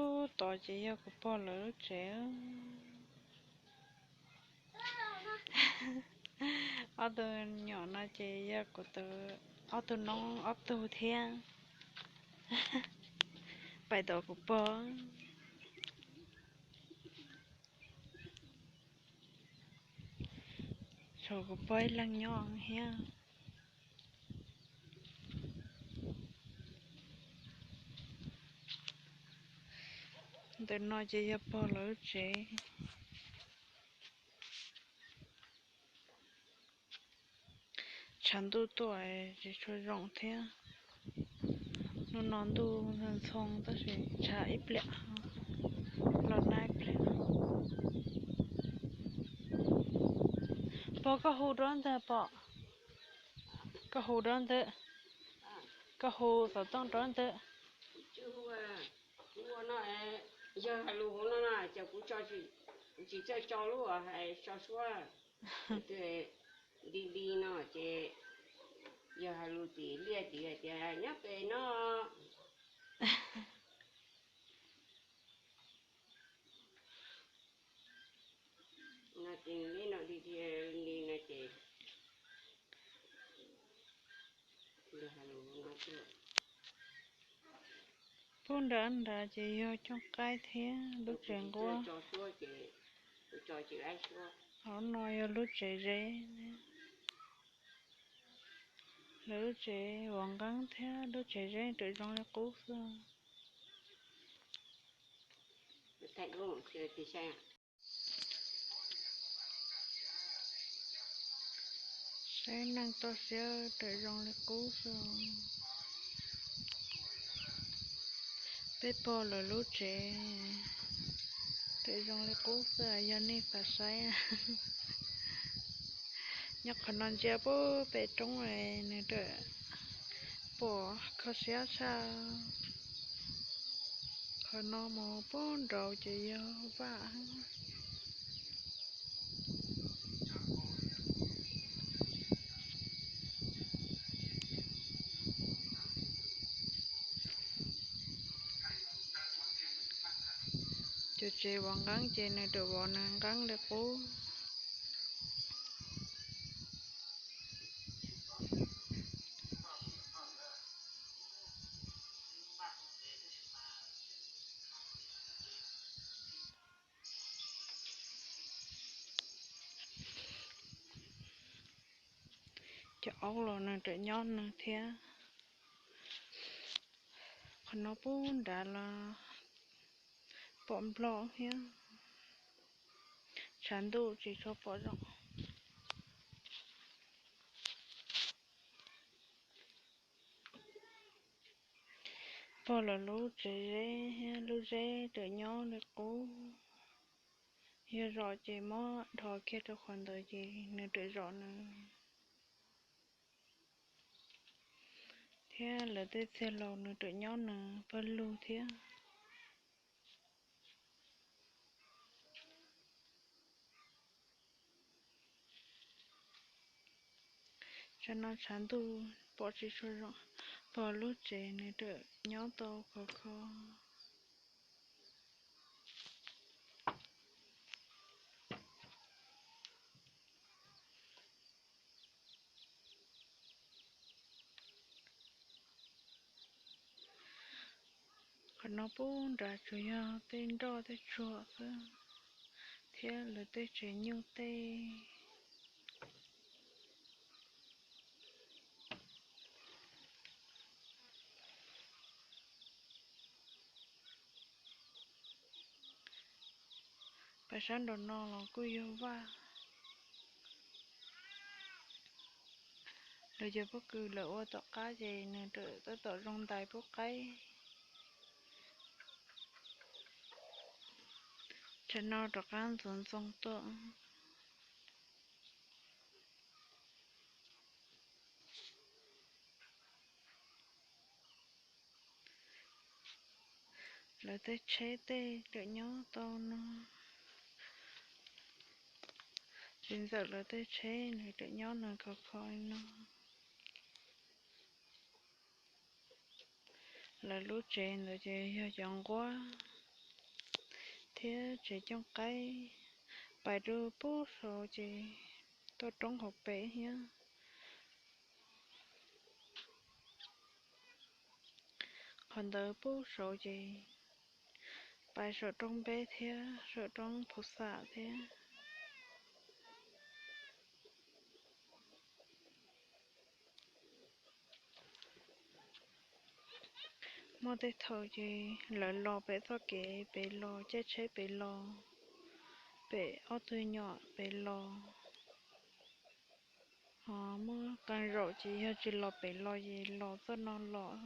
Ub, tod ces yog kuv pog lawv lub tsev. Ob tug nyuam no ces yog kuv tus, ob tug noob ob tug thiab. Pais tom kuv pog, tshuav kuv pog ib leeg nyob thiab. Ntawm no ces yog pog lawv lub tsev. Tshav ntuj tuaj tsis tshua zoo thiab. Hnub no ntuj ntxhoo tab sis tshav ib pliag los nag ib pliag. Pog, koj hu rau ntawd pom, koj hu rau ntawd, koj hu xov tooj rau ntawd. Yog hais lus no na ces kuv tsis txawj tso lub hais tso suab, di di no ces yog hais lus tim liaj tim tias nyob pem no. No ces li no di di li no ces Pub nrad nrad ces yog cooj qaib thiab lub tsev nquab. Hauv no yog lub tsev zeb. Lawv lub tsev uas nqeeb thiab lub tsev zeb rawm zoo li qub xwb. Saib neeg toj siab rawm zoo li qub xwb. Peb pog lawv lub tsev rawm zoo li qub xwb yog nej xav saib. Nyob qhov no ntsia pub pem roob nws rawm pom kho siab tshaj. Qhov no mus pub nraud ces yog vaj. Cov tsev vov nqeeb ces nws rawm vov nws nqeeb li qub. Cov aub los nws rawm nyob nws thiab. Qhov no pub nrad los pom nplog thiab. Tshav ntuj tsis tshua pom zoo. Pog lawv lub tsev zeb thiab lub zeb rawm nyob li qub. Yog zom ces muab dhos kiag rau qhov ntawd ces nws rawm zom nws. Thiab lawv tej txiag laus nws rawm nyob nws pawg lug thiab. Tsam no tshav ntuj pom tsis tshua zoo, pog lub tsev nws rawm nyob tau khov kho. Qhov no pub nrad tsuas yog tej nroj tej tsuag xwb, thiab lawv tej tsev nyuj tej. Pab sab nraum no los kuj yog vaj. Lawv cov pob kws lawv ua tom qab ces nws rawm tab tom zoo ntais pub qaib. Tsam no rov qab ntxoov ntxoo tuaj. Lawv tej tsheb tej rawm nyob tau no. Txiv ntxawm lawv tej tsheb nws rawm nyob nws khov kho li no. Lawv lub tsev ntawd ces yog cov nquab. thiab tsev cooj qaib, pais rau pub saud ces toj roob hauv pes thiab. Qhov ntawd pub saud ces pais saum roob npeb thiab saum roob phuv xam thiab. Muaj tej thaum ces lawv los pem txoj kev pem los, caij tsheb pem los, pem ob tug nyom pem los. Ho muaj qee zaum ces yog tsis los pem los ces los txoj no los.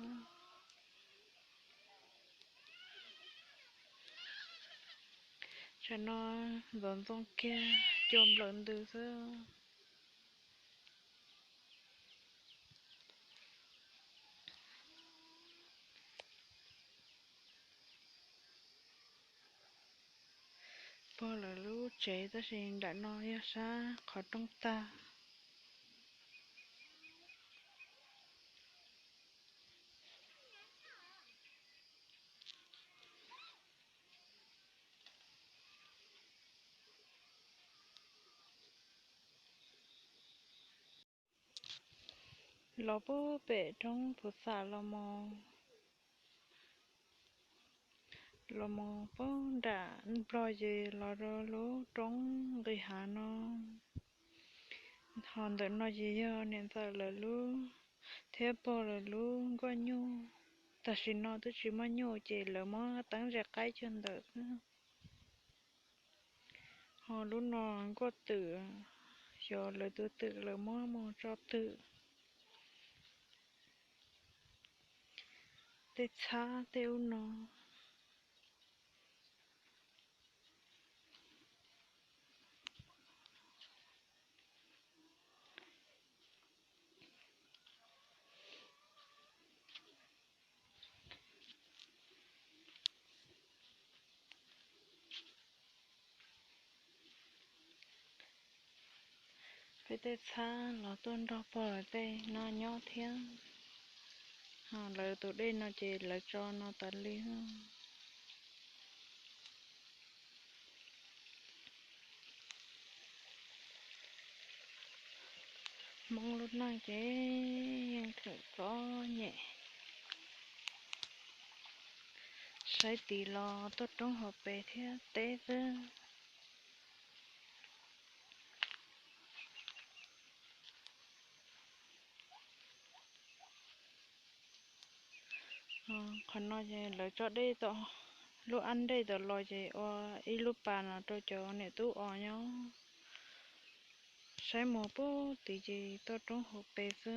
Tsam no ntxoov ntxoo kiag cua nplawm ntws xwb. Pog lawv lub tsev tab sis nram no yog sab qhov rooj tag. Los puag pem roob phuv xam los mus, los mus puag nram nplog ces los rau lub roob nqis hav no. Ho ntawm no ces yog niam ntxawm lawv lub thiab pog lawv lub nkuaj nyuj. Tam sim no twb tsis muaj nyuj ces lawv muab teeb ze qaib cog ntawm xwb. Ho lub no nkuaj twm, xyov lawv tus twm lawv muab mus tso twm. Tej txhab tej ub no. Peb tej txhab los tuaj nrog pog lawv tej no nyob thiab. Ho lawv tus dej no ces lawv tso no tas li. Hmoob lub neej ces yeej tseem txom nyem. Saib tid los toj roob hauv pes thiab teb xwb. Qhov no ces lawv tso dej tom, lub ab dej tom los ces ua ib lub pas no rau cov niam tub os nyob. Saib mus puag tid ces toj roob hauv pes xwb.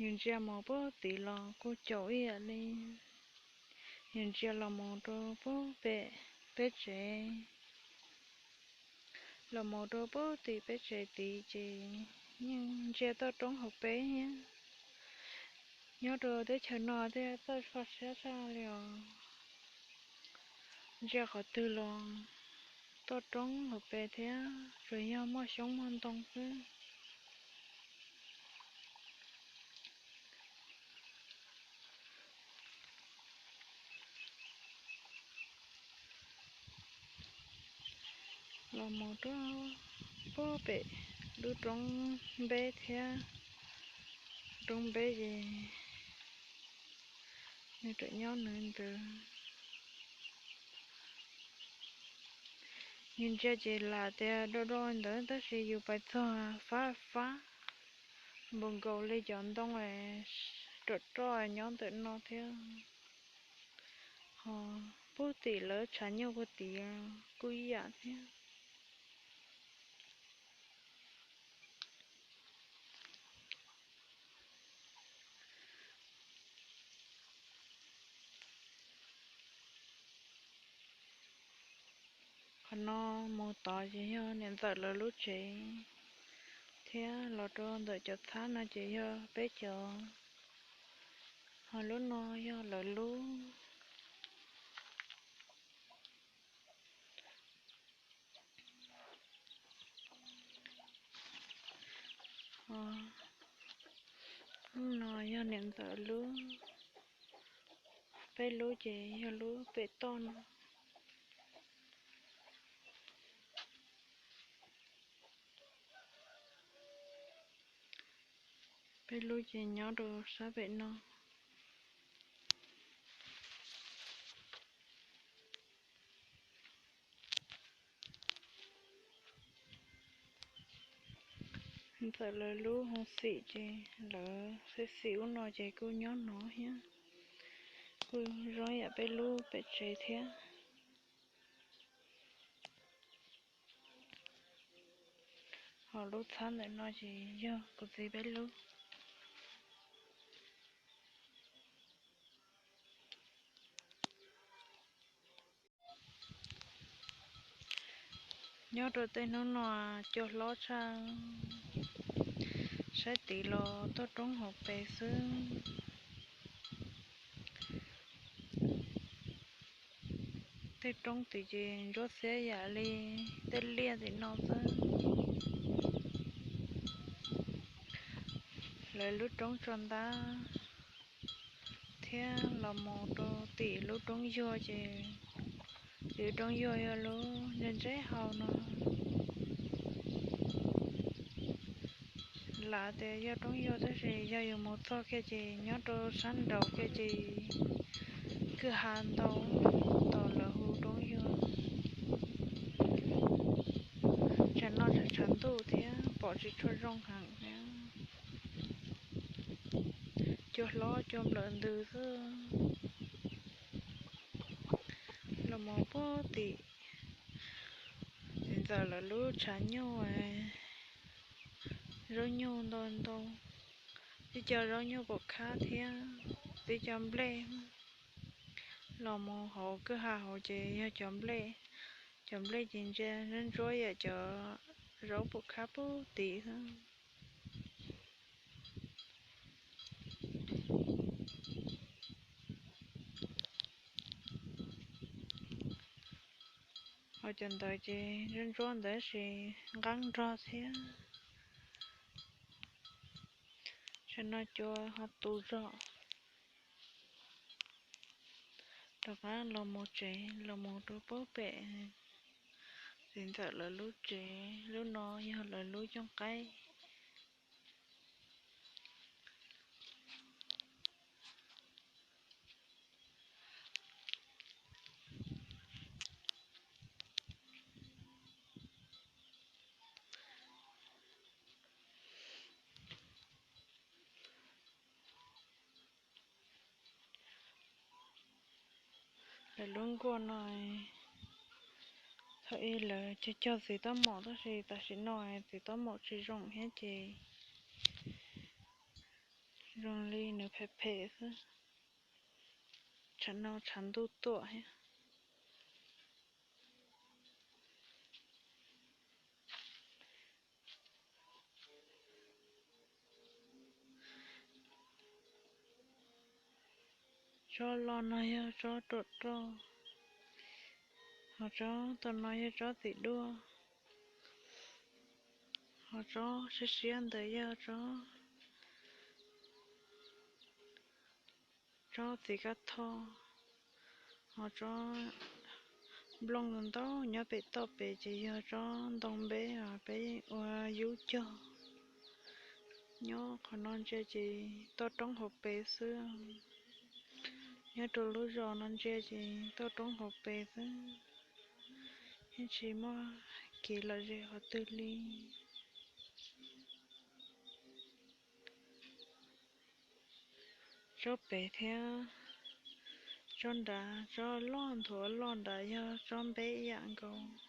Yus ntsia mus puag tid los kuj caum ib yam li. Yus ntsia los mus rau puag pem peb tsev, los mus rau puag tim peb tsev tid ces yeej ntsia toj roob hauv pes thiab. Nyob rau teb chaws no thiaj txawj kho siab tshaj li os. Ntsia qhov twg los toj roob hauv pes thiab, tsuas yog muaj xyoob muaj ntoo xwb. Los mus rau puag pem lub roob npeb thiab, roob npeb ces nws tseem nyob nws ntawd. Yus ntsia ces lam tias do do ntawd tab sis yus pais txog fab fab, npaum nkaus li cov ntoo roj roj nyob ntawm no thiab. Ho puag tim lawv tshav nyuj puag tid kuj ib yam thiab. Qhov no mus tod ces yog niam ntxawm lawv lub tsev, thiab los rau ntawm cov txhab no ces yog peb cov, ho lub no yog lawv lub. Lub no yog niam ntxawm lub. Peb lub ces yog lub pem toj no. Peb lub ces nyob rau sab pem no. Ntxawm lawv lub hoob xim ces lawv xib xim ub no ces kuj nyob no thiab, kuj zoo yam peb lub pem tsev thiab. Ho lub txhab ntawm no ces yog kuv txiv peb lub. Nyob rau tej hnub no cua hlob tshaj, saib tid los tuaj roob hauv pes xwb. Tej roob tid ces ntsuab xiab yam li tej liaj tim no xwb. Lawv lub roob tso ntab thiab los mus rau tim lub roob yuag ces, lub roob yuag yog lub ntse ntse hauv no. Lam tias yog roob yuag tab sis yog yus mus txog kiag ces nyob rau sab nraud kiag ces kwj ha ntau, tos lawv hu roob yuag. Tsam no tshav ntuj thiab pom tsis tshua zoo heev thiab. Cua hlob cua nplawm ntws xwb. Los mus puag tim txiv ntxawm lawv lub tshav nyuj, zaub nyuj ntau ntau, tib co zaub nyuj pom khab thiab tib co nplej. Los mus hauv kwj ha hauv ces yog cov nplej, cov nplej ces ntsia ntsuab ntsuab yam cov zaub pom khab puag tim xwb. Ho cov ntawd ces ntsuab ntsuab ntawd tab sis nqeeb nrog thiab. Tsam no cua ho tu zog. Rov qab los mus tsev, los mus rau puag pem txiv ntxawm lawv lub tsev, lub no yog lawv lub cooj qaib. Lawv lub nkuaj no, thaum ub lawv cog cog txiv tab maum tab sis tam sim no txiv tab maum tsis zoo thiab ces zoo li nws phem phem xwb. Tsam no tshav ntuj tuaj thiab. Tsob loj no yog tsob ruam roj, ho tsob tom no yog tsob tim duaj, ho tsob siab siab ntawd yog tsob, tsob txiv kab thoj, ho tsob nplooj ntau nyob pem toj pem ces yog tsob ntoo npeb peb ua yub cog. Nyob qhov no ntsia ces toj roob hauv pes xwb. Nyob rau lub zos no ntsia ces toj roob hauv pes xwb, yeej tsis muaj kev lom zem qhov twg li. Tsob pem thiab tsob nrad, tsob loj nthuav loj nrad yog tsob npeb ib yam nkaus.